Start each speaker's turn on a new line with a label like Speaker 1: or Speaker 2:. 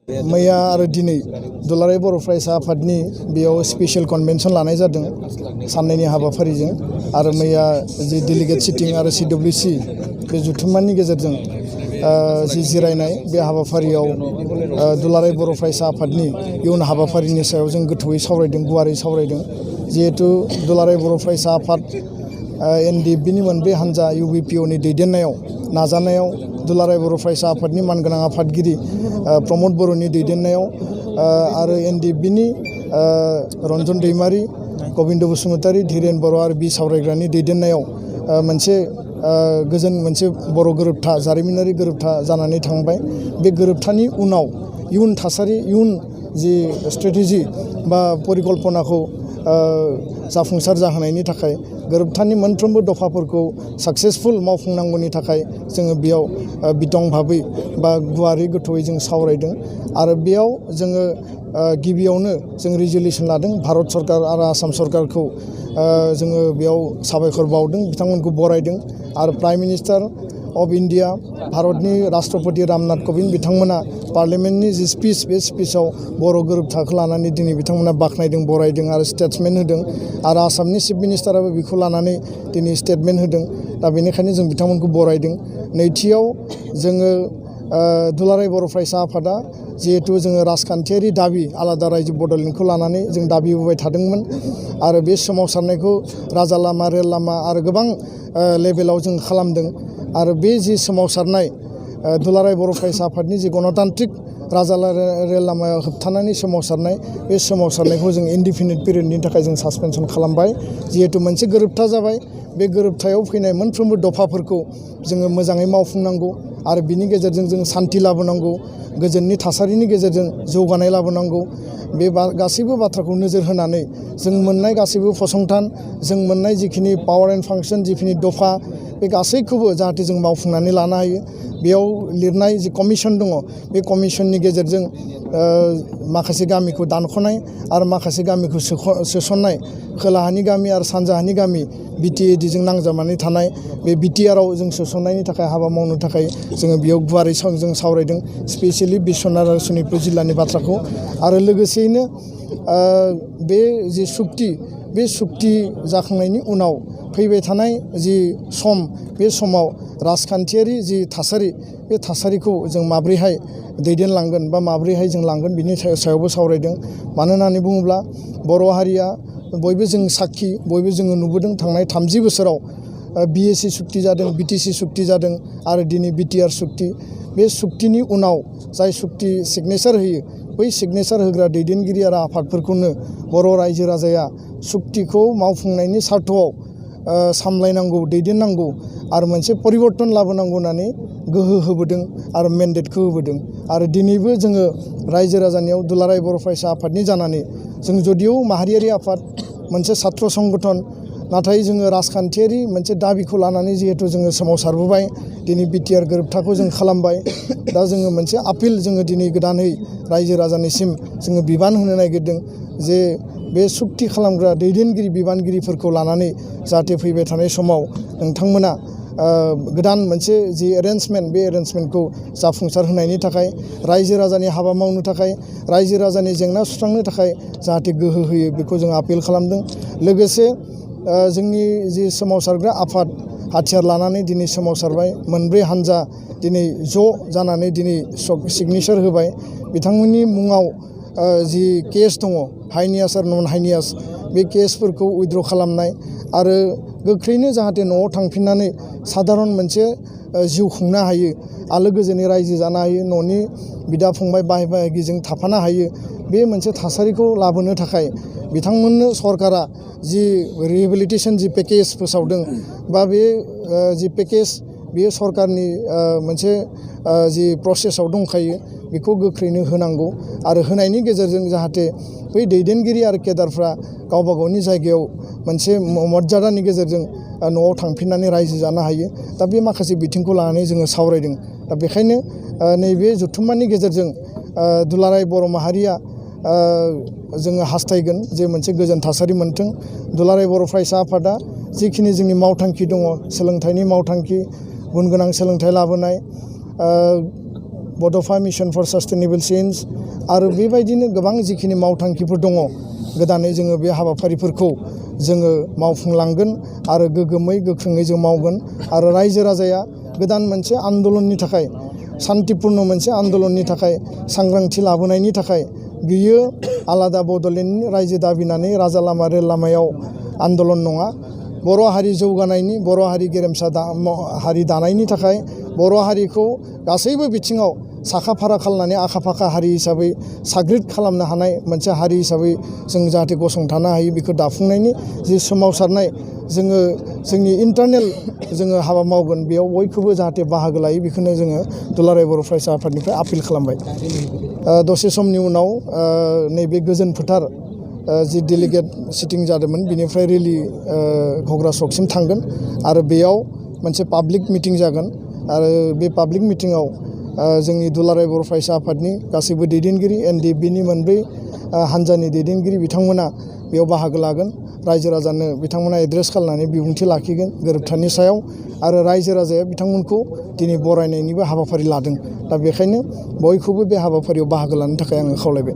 Speaker 1: मैया आरो दिनै दुलाराय बर' फरायसा आफादनि बेयाव स्पेशल कन्वेन्सन लानाय जादों साननैनि हाबाफारिजों आरो मैया जि डेलिगेट सिटिं आरो CWC बे जुथुम्मानि गेजेरजों जि जिरायनाय बे हाबाफारियाव दुलाराय बर' फरायसा आफादनि इयुन हाबाफारिनि सायाव जों गोथौयै सावरायदों, गुवारै सावरायदों। जिहेतु दुलाराय बर' फरायसा आफाद NDFBनि मोनब्रै हानजा UBPOनि दैदेननायाव नाजानायाव दुलाराय बर' फरायसा आफादनि मानगोनां आफादगिरि प्रमद बर'नि दैदेननायाव आरो NDFBनि रन्जन दैमारि, गबिन्द बसुमतारी, धीरेन बर' आरो बि सावरायग्रानि दैदेननायाव मोनसे गोजोन मोनसे बर' गोरोबथा, जारिमिनारि गोरोबथा जानानै थांबाय। बे गोरोबथानि उनाव इयुन थासारि, इयुन जि स्ट्रेटेजि बा परिकल्पनाखौ जाफुंसार जाहोनायनि थाखाय गोरोबथानि मोनफ्रोमबो दफाफोरखौ साक्सेसफुल मावफुंनांगौनि थाखाय जोङो बेयाव बिथं भाबै बा गुवारै गोथौयै जों सावरायदों आरो बेयाव जोङो गिबियावनो जों रिजलिउसन लादों। भारत सरकार आरो आसाम सरकारखौ जोङो बेयाव साबायखर बावदों, बिथांमोनखौ बरायदों आरो प्राइम मिनिस्टार अफ इन्डिया भारतनि राष्ट्रपति रामनाथ कविन्द बिथांमोना पार्लियामेन्टनि जि स्पिच बे स्पिचआव बर' गोरोबथाखौ लानानै दिनै बिथांमोना बाख्नायदों, बरायदों आरो स्टेटमेन्ट होदों आरो आसामनि चिफ मिनिस्टाराबो बेखौ लानानै दिनै स्टेटमेन्ट होदों। दा बेनिखायनो जों बिथांमोनखौ बरायदों। नैथियाव जोङो दुलाराय बर' फरायसा आफादा जिहेतु जोङो राजखान्थियारि दाबि आलादा रायजो बड'लेण्डखौ लानानै जों दाबि होबाय थादोंमोन आरो बे सोमावसारनायखौ राजा लामा, रेल लामा आरो गोबां लेभेलाव जों खालामदों आरो बे जि सोमावसारनाय दुलाराय बर' फरायसा आफादनि जि गणतान्त्रिक राजा रेल लामायाव होबथानानै सोमावसारनाय, बे सोमावसारनायखौ जों इनडिफिनिट पिरियडनि थाखाय जों सासपेनसन खालामबाय। जिहेतु मोनसे गोरोबथा जाबाय, बे गोरोबथायाव फैनाय मोनफ्रोमबो दफाफोरखौ जोङो मोजाङै मावफुंनांगौ आरो बिनि गेजेरजों जों सान्थि लाबोनांगौ, गोजोननि थासारिनि गेजेरजों जौगानाय लाबोनांगौ। बे गासैबो बाथ्राखौ नोजोर होनानै जों मोननाय गासैबो फसंथान, जों मोननाय जिखिनि पावार एन्ड फांसन, जिखिनि दफा, बे गासैखौबो जाहाथे जों मावफुंनानै लानो हायो। बेयाव लिरनाय जि कमिसन दङ, बे कमिसननि गेजेरजों माखासे गामिखौ दानख'नाय आरो माखासे गामिखौ सोसननाय, खोलाहानि गामि आरो सानजाहानि गामि BTADजों नांजाबनानै थानाय बे BTRआव जों सोसननायनि थाखाय हाबा मावनो थाखाय जोङो बेयाव गुवारै जों सावरायदों, स्पेसियेलि बिश्वनाथ आरो सनितपुर जिल्लानि बाथ्राखौ। आरो लोगोसेयैनो बे जि सुक्ति, बे सुक्ति जाखांनायनि उनाव फैबाय थानाय जि सम, बे समाव राजखान्थियारि जि थासारि, बे थासारिखौ जों माब्रैहाय दैदेनलांगोन बा माब्रैहाय जों लांगोन बिनि सायावबो सावरायदों। मानो होननानै बुङोब्ला बर' हारिया बयबो जों साखि, बयबो जोङो नुबोदों थांनाय 30 बोसोराव BAC सुक्ति जादों, BTC सुक्ति जादों आरो दिनै BTR सुक्ति। बे सुक्तिनि उनाव जाय सुक्ति सिगनेसार होयो, बै सिगनेसार होग्रा दैदेनगिरि आरो आफादफोरखौनो बर' रायजो राजाया सुक्तिखौ मावफुंनायनि सार्थ'आव सामलायनांगौ, दैदेननांगौ आरो मोनसे परिबर्तन लाबोनांगौ होननानै गोहो होबोदों आरो मेन्डेटखौ होबोदों। आरो दिनैबो जोङो रायजो राजानियाव दुलाराय बर' फरायसा आफादनि जानानै जों जदिव माहारियारि आफाद, मोनसे सात्र संगठन, नाथाय जोङो राजखान्थियारि मोनसे दाबिखौ लानानै जिहेतु जोङो सोमावसारबोबाय, दिनै BTR गोरोबथाखौ जों खालामबाय। दा जोङो मोनसे आपिल जोङो दिनै गोदानै रायजो राजानिसिम जोङो बिबान होनो नागिरदों जे बे सुक्ति खालामग्रा दैदेनगिरि बिबानगिरिफोरखौ लानानै जाहाथे फैबाय थानाय समाव नोंथांमोना गोदान मोनसे जि एरेन्जमेन्ट, बे एरेन्जमेन्टखौ जाफुंसार होनायनि थाखाय, रायजो राजानि हाबा मावनो थाखाय, रायजो राजानि जेंना सुस्रांनो थाखाय जाहाथे गोहो होयो, बेखौ जों आपिल खालामदों। लोगोसे जोंनि जि सोमावसारग्रा आफाद हाथियार लानानै दिनै सोमावसारबाय, मोनब्रै हानजा दिनै ज' जानानै दिनै सिगनेसार होबाय। बिथांमोननि मुङाव जि केस दङ, हाइनियास आरो नन हाइनियास, बे केसफोरखौ उइथड्र खालामनाय आरो गोख्रैनो जाहाथे न'आव थांफिननानै साधारन मोनसे जिउ खुंनो हायो, आलो गोजोनै रायजो जानो हायो, न'नि बिदा फंबाय बाय बाहागिजों थाफानो हायो, बे मोनसे थासारिखौ लाबोनो थाखाय बिथांमोननो सरकारा जि रिहेबिलिटेसन जि पेकेज फोसावदों बा बे जि पेकेज, बेयो सरकारनि मोनसे जि प्रसेसआव दंखायो, बेखौ गोख्रैनो होनांगौ आरो होनायनि गेजेरजों जाहाथे बै दैदेनगिरि आरो केडारफ्रा गावबा गावनि जायगायाव मोनसे मर्यादानि गेजेरजों न'आव थांफिननानै रायजो जानो हायो। दा बे माखासे बिथिंखौ लानानै जोङो सावरायदों। दा बेखायनो नैबे जथुम्मानि गेजेरजों दुलाराय बर' माहारिया जोङो हास्थायगोन जे मोनसे गोजोन थासारि मोनथों। दुलाराय बर' फरायसा आफादा जिखिनि जोंनि मावथांखि दङ, सोलोंथाइनि मावथांखि, गुन गोनां सोलोंथाइ लाबोनाय, बड'फा मिशन फर सास्टेनेबल चेन्ज आरो बेबायदिनो गोबां जिखिनि मावथांखिफोर दङ गोदानै जोङो बे हाबाफारिफोरखौ जोङो मावफुंलांगोन आरो गोग्गोमै गोख्रोङै जों मावगोन आरो रायजो राजाया गोदान मोनसे आन्दलननि थाखाय शान्तिपुर्ण मोनसे आन्दलननि थाखाय सांग्रांथि लाबोनायनि थाखाय बियो आलादा बड'लेण्डनि रायजो दाबिनानै राजा लामा रेल लामायाव आन्दलन नङा बर' हारि जौगानायनि बर' हारि गेरेमसा हारि दानायनि थाखाय बर' हारिखौ गासैबो बिथिङाव साखा फारा खालामनानै आखा फाखा हारि हिसाबै साग्रिद खालामनो हानाय मोनसे हारि हिसाबै जों जाहाथे गसंथानो हायो बेखौ दाफुंनायनि जि सोमावसारनाय जोङो जोंनि इन्टारनेल जोङो हाबा मावगोन बेयाव बयखौबो जाहाथे बाहागो लायो बेखौनो जोङो दुलाराय बर' फरायसा आफादनिफ्राय आपिल खालामबाय दसे समनि उनाव नैबे गोजोन फोथार जि डेलिगेट सिटिं जादोंमोन बिनिफ्राय रेलि घग्रा चौकसिम थांगोन आरो बेयाव मोनसे पाब्लिक मिटिं जागोन आरो बे पाब्लिक मिटिङाव जोंनि दुलाराय बर' फरायसा आफादनि गासैबो दैदेनगिरि NDFBनि मोनब्रै हान्जानि दैदेनगिरि बिथांमोना बेयाव बाहागो लागोन रायजो राजानो बिथांमोना एड्रेस खालामनानै बिबुंथि लाखिगोन गोरोबथानि सायाव आरो रायजो राजाया बिथांमोनखौ दिनै बरायनायनिबो हाबाफारि लादों दा बेखायनो बयखौबो बे हाबाफारियाव बाहागो लानो थाखाय आङो खावलायबाय।